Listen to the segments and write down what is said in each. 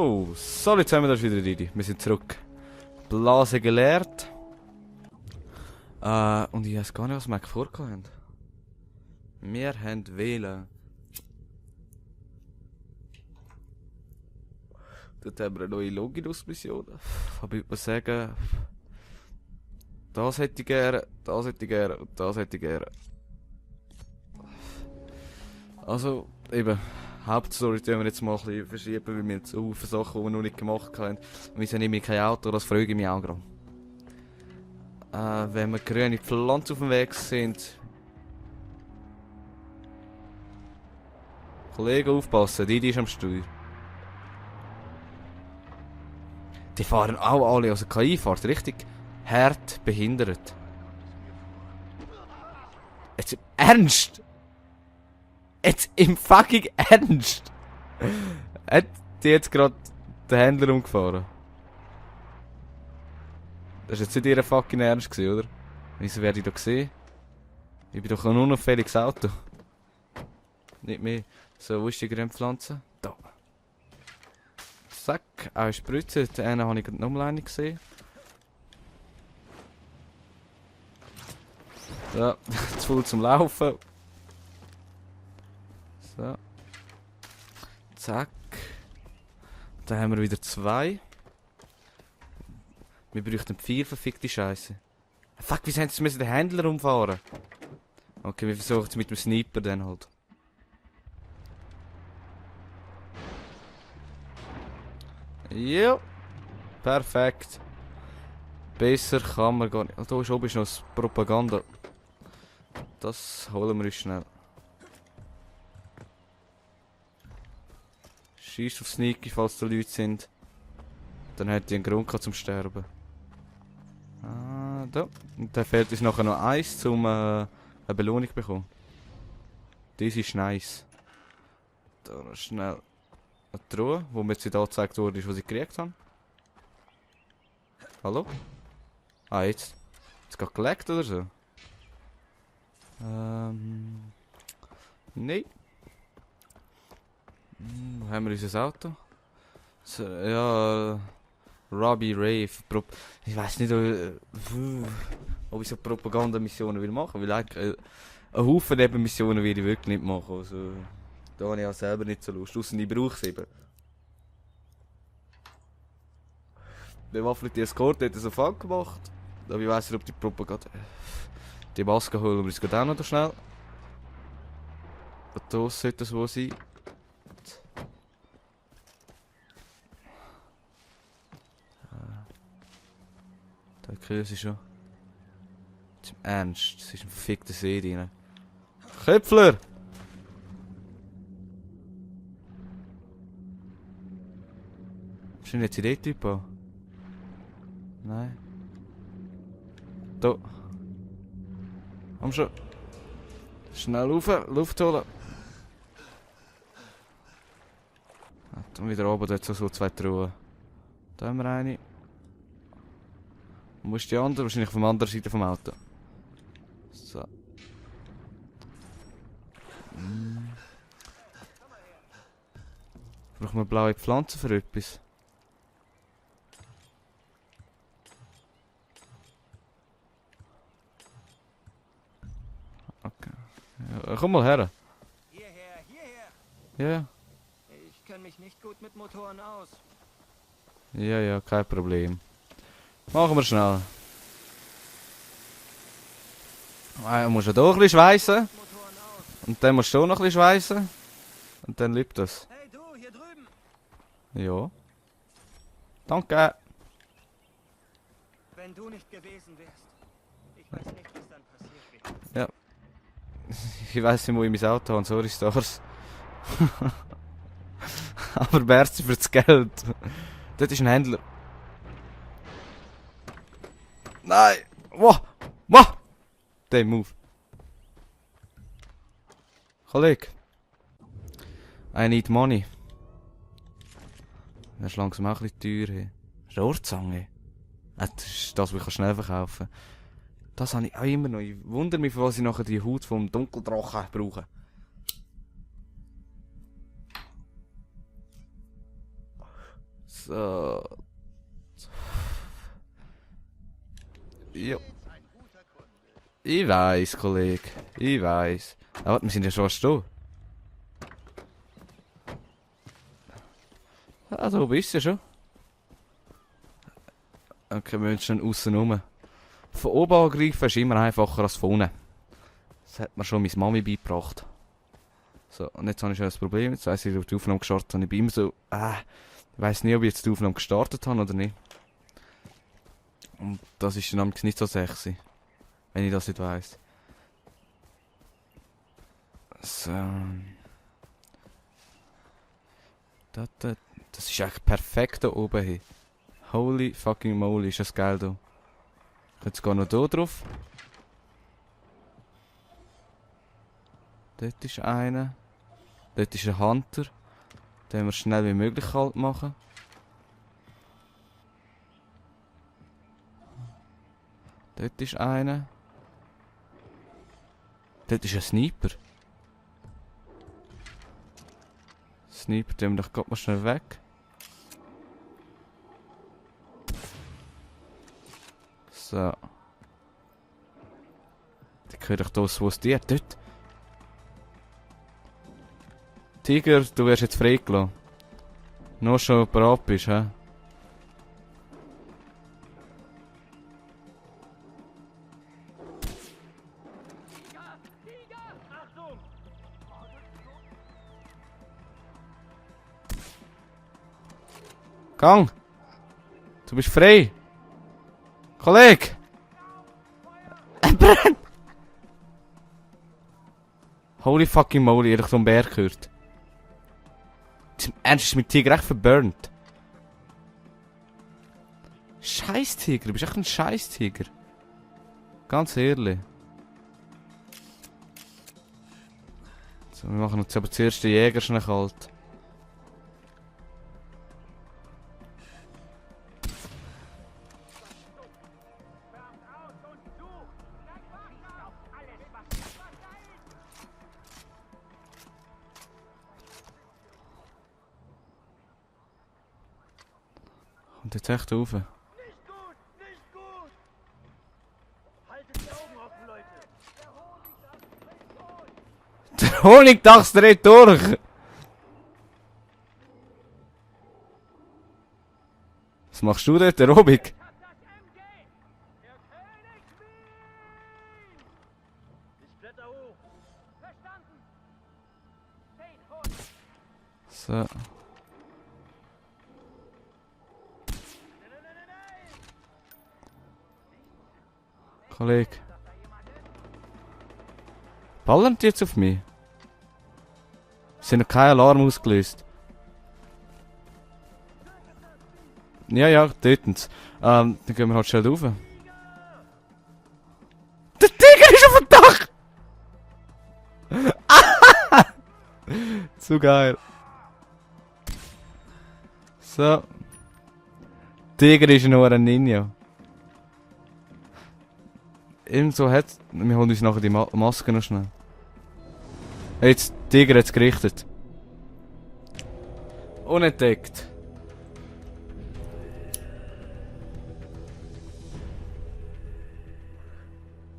So, jetzt haben wir das wieder rein. Wir sind zurück. Blase geleert. Und ich weiß gar nicht, was wir vorgehabt haben. Wir haben wählen. Dort haben wir eine neue Longinus-Mission. Aber ich würde sagen, das hätte ich gerne, das hätte ich gerne und das hätte ich gerne. Also, eben, Hauptstory tun wir jetzt mal ein bisschen verschieben, weil wir jetzt so viele Sachen, die wir noch nicht gemacht haben. Wir sind nämlich kein Auto, das frage ich mich auch gerade. Wenn wir grüne Pflanzen auf dem Weg sind. Kollegen, aufpassen, die ist am Steuer. Die fahren auch alle, also KI fährt richtig hart behindert. Jetzt im Ernst? Jetzt im fucking Ernst? Hat die jetzt gerade den Händler umgefahren? Das war jetzt nicht ihr fucking Ernst gewesen, oder? Wieso werde ich da gesehen? Ich bin doch ein unauffälliges Auto. Nicht mehr. So, wo ist die Grünpflanze? Da. Zack, auch Spritze. Den einen habe ich gerade nochmal eine gesehen. So, zu voll zum Laufen. So. Zack. Dann haben wir wieder 2. Wir bräuchten 4 verfickte Scheiße. Fuck, wieso müssen sie den Händler umfahren? Okay, wir versuchen es mit dem Sniper dann halt. Jo. Perfekt. Besser kann man gar nicht. Oh, da ist oben noch das Propaganda. Das holen wir uns schnell. Schieß auf Sneaky, falls da Leute sind. Dann hätte ich einen Grund gehabt zum Sterben. Ah, da. Und dann fehlt uns nachher noch eins, um eine Belohnung zu bekommen. Das ist nice. Da noch schnell eine Truhe, wo mir jetzt wieder angezeigt wurde, was ich gekriegt habe. Hallo? Ah, jetzt. Jetzt gerade gelegt oder so? Nein. Wo haben wir unser Auto? So, ja, Robbie Rave. Ich weiß nicht, ob ich so Propagandamissionen will machen, weil eigentlich einen Haufen Nebenmissionen will ich wirklich nicht machen. Also, da habe ich auch selber nicht so Lust. Ausser ich brauche es eben. Der Waffel, die Escort hat so Fang gemacht. Aber ich weiss nicht, ob die Propaganda. Die Maske holen wir uns gerade auch noch schnell. Da sollte das wohl sein. Da kriegen sie schon. Zum Ernst, es ist ein verfickter See drin. Köpfler! Ist nicht jetzt der Typ an? Nein. Da. Komm schon. Schnell rauf, Luft holen. Und wieder oben, dort so 2 Truhen. Da haben wir eine. Wo ist die andere? Wahrscheinlich auf der anderen Seite vom Auto. So. Brauchen wir blaue Pflanzen für etwas? Okay. Ja, komm mal her. Hierher, hierher! Ja. Ich kenne mich nicht gut mit Motoren aus. Ja, kein Problem. Machen wir schnell. Musst du hier ein bisschen schweissen. Und dann musst du hier noch ein bisschen schweissen. Und dann liebt das. Hey du, hier drüben! Ja. Danke. Wenn du nicht gewesen wärst, ich weiß nicht, was dann passiert wäre. Ja. Ich weiss nicht, wo ich mein Auto habe. Sorry, Stars. Aber merci für das Geld. Dort ist ein Händler. Nein! Wow! Wow! Der Move. Kollege. I need money. Das ist langsam auch ein bisschen teuer. Rohrzange. Das ist das, was ich schnell verkaufen kann. Das habe ich auch immer noch. Ich wundere mich, für was ich nachher die Haut vom Dunkeldrachen brauche. So. Jo. Ich weiss, Kollege. Ich weiss. Aber wir sind ja schon fast da. Ah, da bist du ja schon. Okay, wir müssen schon aussen rum. Von oben angreifen ist immer einfacher als von unten. Das hat mir schon meine Mami beigebracht. So, und jetzt habe ich schon ein Problem. Jetzt weiss ich, ob die Aufnahme gestartet habe. Ich bin immer so, ich weiss nicht, ob ich jetzt die Aufnahme gestartet habe oder nicht. Und das ist dann nicht so sexy. Wenn ich das nicht weiss. So. Das ist echt perfekt da oben hin. Holy fucking moly, ist das geil da. Jetzt gehen wir noch hier drauf. Dort ist einer. Dort ist ein Hunter. Den wir schnell wie möglich kalt machen. Dort ist einer. Dort ist ein Sniper. Sniper, den wir doch gerade mal schnell weg. So. Die können doch das, wo es dir dort. Tiger, du wirst jetzt freigelassen. Nur schon bereit bist, hä? Gang! Du bist frei! Kollege! Er brennt! Holy fucking moly, ihr habt so einen Bär gehört. Im Ernst ist mein Tiger echt verburnt. Scheiß Tiger, du bist echt ein Scheiß Tiger. Ganz ehrlich. So, wir machen jetzt aber zuerst den Jäger schnell kalt. Und jetzt echt rauf. Nicht gut, nicht gut! Haltet die Augen offen, Leute! Der Honigdachs dreht durch! Was machst du dort, Aerobik? Ich kletter hoch! Verstanden! So. Kollege. Ballern die jetzt auf mich? Es sind noch kein Alarm ausgelöst. Ja, töten's. Dann gehen wir halt schnell rauf. Der Tiger ist auf dem Dach! Zu geil. So. Tiger ist nur ein Ninja. Ebenso hat. Wir holen uns nachher die Maske noch schnell. Jetzt, Tiger hat's gerichtet. Unentdeckt.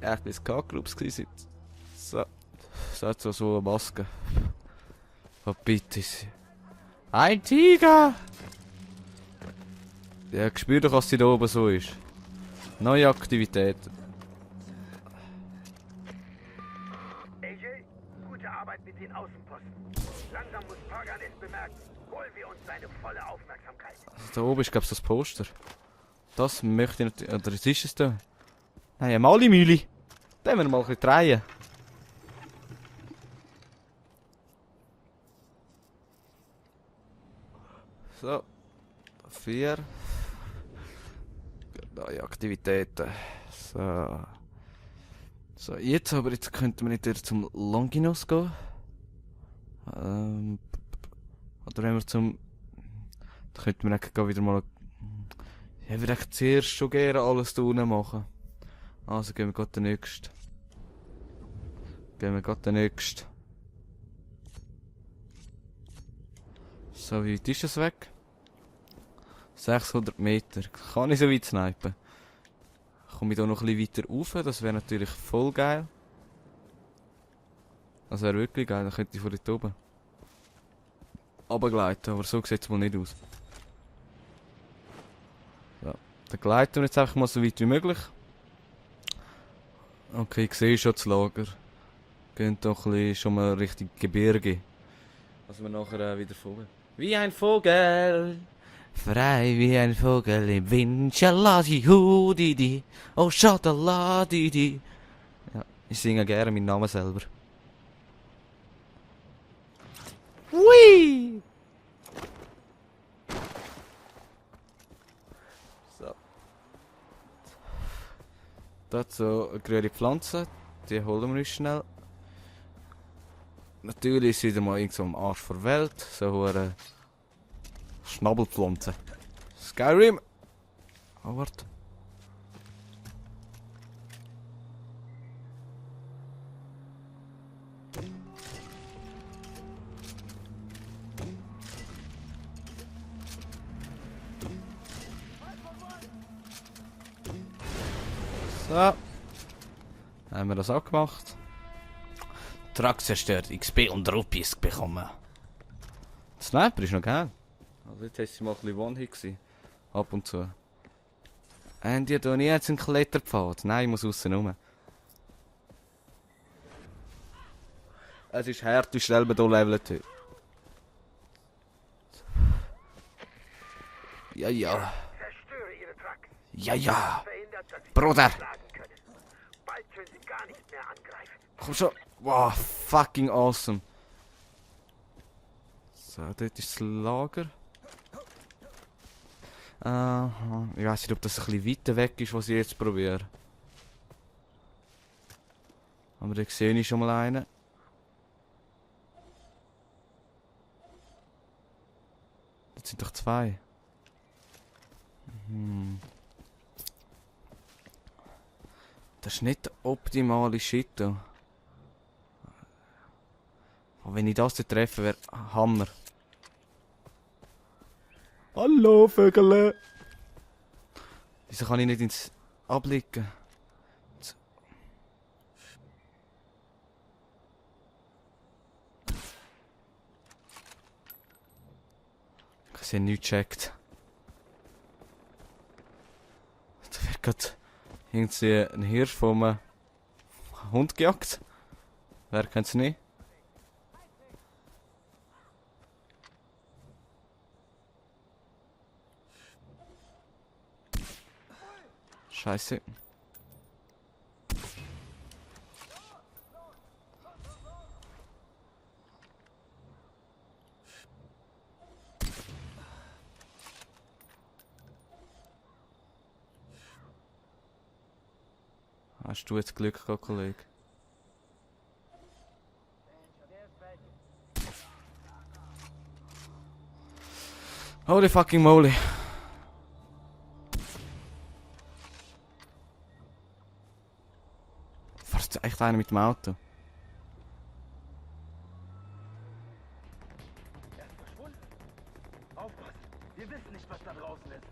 Echt bis K-Groups gewesen. So. So hat so eine Maske. Oh bitte. Ein Tiger! Ja, spür doch, was die da oben so ist. Neue Aktivitäten. AJ, gute Arbeit mit den Außenposten. Langsam muss Pagan es bemerken. Holen wir uns seine volle Aufmerksamkeit. Also da oben ist, glaube ich, das Poster. Das möchte ich natürlich. Oder was ist es da? Nein, eine Malimühle. Da müssen wir mal ein bisschen drehen. So. 4. Neue Aktivitäten. So. So, jetzt aber, jetzt könnten wir nicht wieder zum Longinus gehen. Oder wenn wir zum... Da könnten wir eigentlich wieder mal... Ja, ich würde eigentlich zuerst schon gerne alles da unten machen. Also gehen wir gerade den nächsten. So, wie weit ist das weg? 600 Meter. Kann ich so weit snipen? Komme ich da noch ein bisschen weiter rauf? Das wäre natürlich voll geil. Das wäre wirklich geil, dann könnte ich von dort oben runtergleiten, aber so sieht es wohl nicht aus. So, dann gleiten wir jetzt einfach mal so weit wie möglich. Okay, ich sehe schon das Lager. Gehen doch ein bisschen schon mal Richtung Gebirge. Also wir nachher wieder Vogel. Wie ein Vogel! Frei wie ein Vogel im Wind. Shaladi-hu-di-di. Oh, shadaladi-di. Ja, ich singe gerne meinen Namen selber. Hui! So. Dazu eine grüne Pflanze. Die holen wir uns schnell. Natürlich ist wieder mal irgendwo am Arsch der Welt. So eine Schnabelpflanze. Skyrim! Oh, warte. So. Haben wir das auch gemacht. Truck zerstört, XP und Rupees bekommen. Der Sniper ist noch geil. Also jetzt ist sie mal ein bisschen One-Hit gewesen. Ab und zu. Und ihr tun jetzt einen Kletterpfad. Nein, ich muss aussen rum. Es ist hart, wie schnell man hier levelt heute. Ja, ja. Zerstöre ihre Trucks. Ja, ja. Verhindert, dass sie Bruder. schlagen können. Bald können sie gar nicht mehr angreifen. Komm schon. Wow, fucking awesome. So, dort ist das Lager. Aha. Ich weiß nicht, ob das ein bisschen weiter weg ist, was ich jetzt probiere. Aber da sehe ich schon mal einen. Das sind doch zwei. Das ist nicht der optimale Shit. Da. Aber wenn ich das hier treffe, wäre Hammer. Hallo, Vögel! Wieso kann ich nicht ins Abblicken? Sie haben nichts gecheckt. Da wird gerade irgendwie ein Hirsch vom Hund gejagt. Wer kennt's nicht? Scheiße. Hast du jetzt Glück gehabt, Kollege? Holy fucking moly. Fährt echt einer mit dem Auto? Er ist verschwunden. Aufpassen. Wir wissen nicht, was da draußen ist.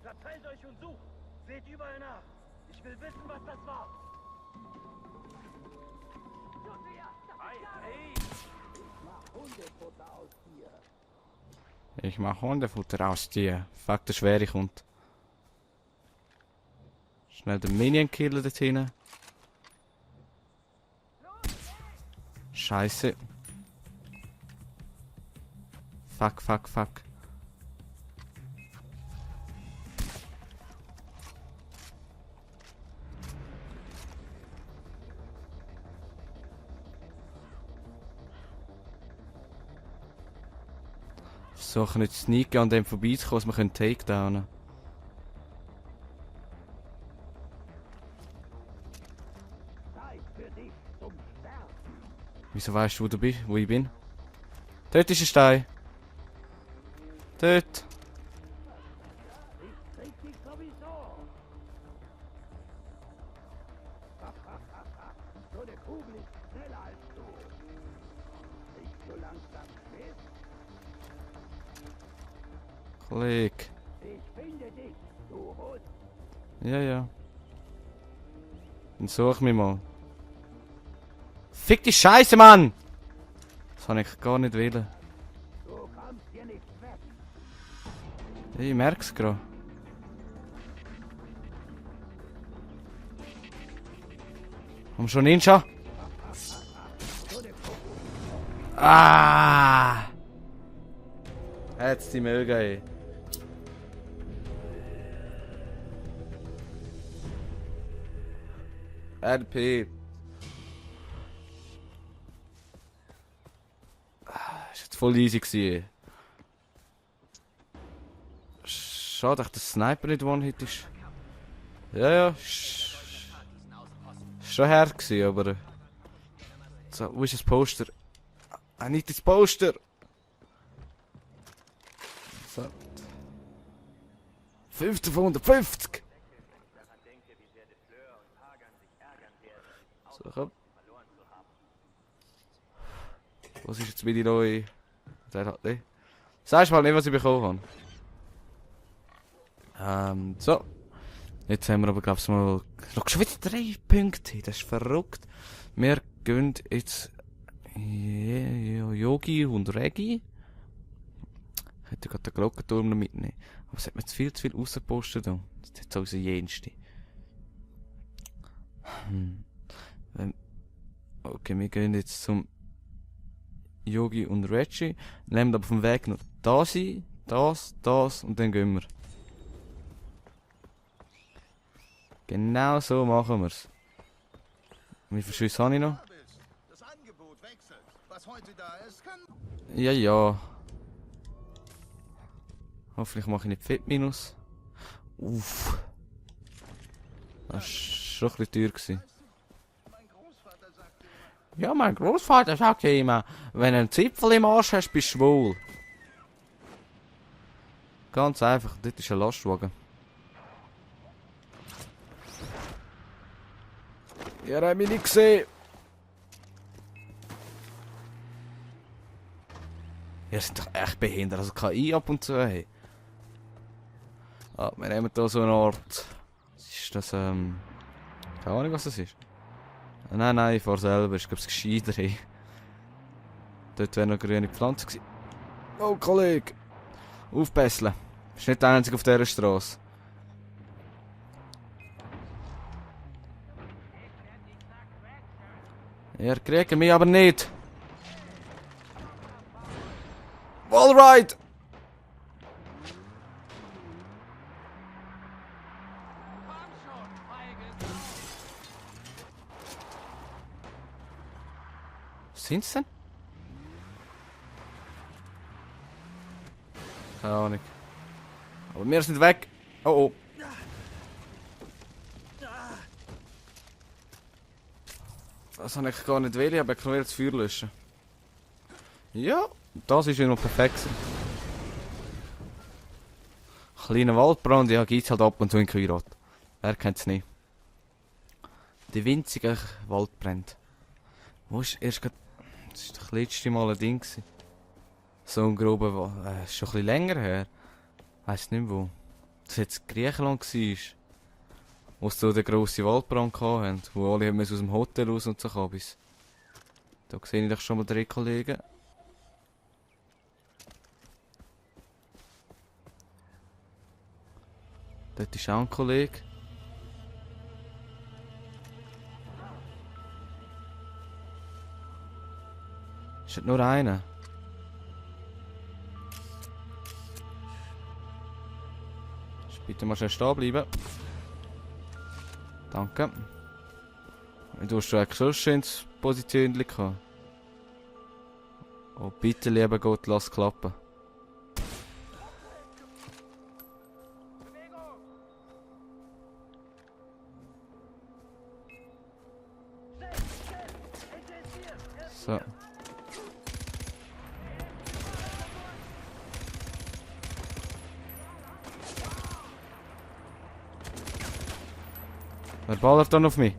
Verteilt euch und sucht. Seht überall nach. Ich will wissen, was das war. Hey! Ich mach Hundefutter aus dir. Fuck, der Schwere kommt. Schnell den Minion killen dort hinten. Scheiße. Fuck, fuck, fuck. Versuchen nicht zu sneaken an dem vorbeizukommen, dass wir können takedownen. Wieso weißt du, wo du bist, wo ich bin? Dort ist ein Stein. Dort. So eine Kugel ist schneller als du. Nicht so langsam, Smith. Kollege. Ich finde dich, du Rot. Ja, ja. Dann such mich mal. Fick die Scheiße, Mann! Das habe ich gar nicht wollen. Du kommst hier nicht weg. Ich merk's gerade. Komm schon, Ninja! Ah! Jetzt die Möge, ey. RP. Ist jetzt voll easy gewesen. Schade, dass der Sniper nicht One-Hit ist. Ja, ja. Ist schon hart gewesen, aber... So, wo ist das Poster? I need das Poster! So. 15 von 150! So, komm. Was ist jetzt meine neue... Der hat nicht. Sagst mal nicht, was ich bekommen habe. So. Jetzt haben wir aber, glaub's mal... Noch schon wieder 3 Punkte. Das ist verrückt. Wir gehen jetzt... Yogi und Regi. Ich hätte gerade den Glockenturm noch mitnehmen. Aber es hat mir zu viel rausgepostet. Das ist jetzt unser Jenste. Okay, wir gehen jetzt zum Yogi und Reggie. Nehmen aber vom Weg noch das ein, das und dann gehen wir. Genau so machen wir's. Wie viel Schüsse habe ich noch? Das Angebot wechselt. Was heute da ist, kann... Ja, ja. Hoffentlich mache ich nicht Fettminus. Uff. Das war schon ein bisschen teuer gewesen. Mein Großvater sagte immer, Ja, mein Großvater sagt ja immer, wenn du einen Zipfel im Arsch hast, bist du schwul. Ganz einfach, dort ist ein Lastwagen. Ihr habt mich nicht gesehen. Ihr seid doch echt behindert, also KI ab und zu, hey. Ah, wir nehmen hier so eine Art... Was ist das, Keine Ahnung, was das ist. Nein, ich fahr selber, ich glaube, es ist gescheiter, hey. Dort wäre noch grüne Pflanze gewesen. Oh, Kollege! Aufbesseln. Bist nicht der Einzige auf dieser Straße. Ihr kriegt mich aber nicht! Wallride! Was sind's denn? Keine Ahnung. Aber wir sind weg! Oh oh. Das habe ich gar nicht wollen, aber ich kann wieder das Feuer löschen. Ja, das ist ja noch perfekt. Kleiner Waldbrand, ja, gibt's halt ab und zu in Kairat. Wer kennt's nicht? Die winzige Waldbrand. Wo ist erst grad... Das war das letzte Mal ein Ding gewesen. So ein grober Wald. Ist schon ein bisschen länger her. Weiss nicht mehr wo. Das jetzt Griechenland war. Wo sie so den grossen Waldbrand hatten. Wo alle aus dem Hotel raus und so Kabis. Da sehe ich doch schon mal 3 Kollegen. Dort ist auch ein Kollege. Ist das nur einer? Bitte mal schnell stehen bleiben. Danke. Du hast schon eigentlich so ein schönes Position gehabt. Oh, bitte, lieber Gott, lass klappen. So. Wer ballert dann auf mich?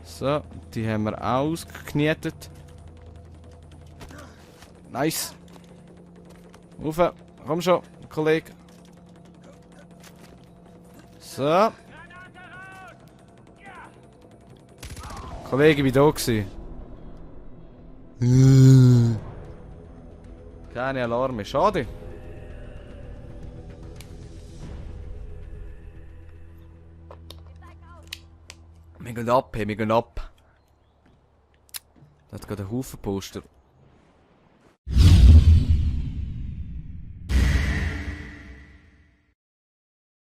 So, die haben wir ausgeknetet. Nice. Rauf. Komm schon, Kollege. So. Kollege, ich war da gewesen. Keine Alarme, schade. Wir gehen ab, hey, wir gehen ab. Da hat gerade einen Haufen Poster.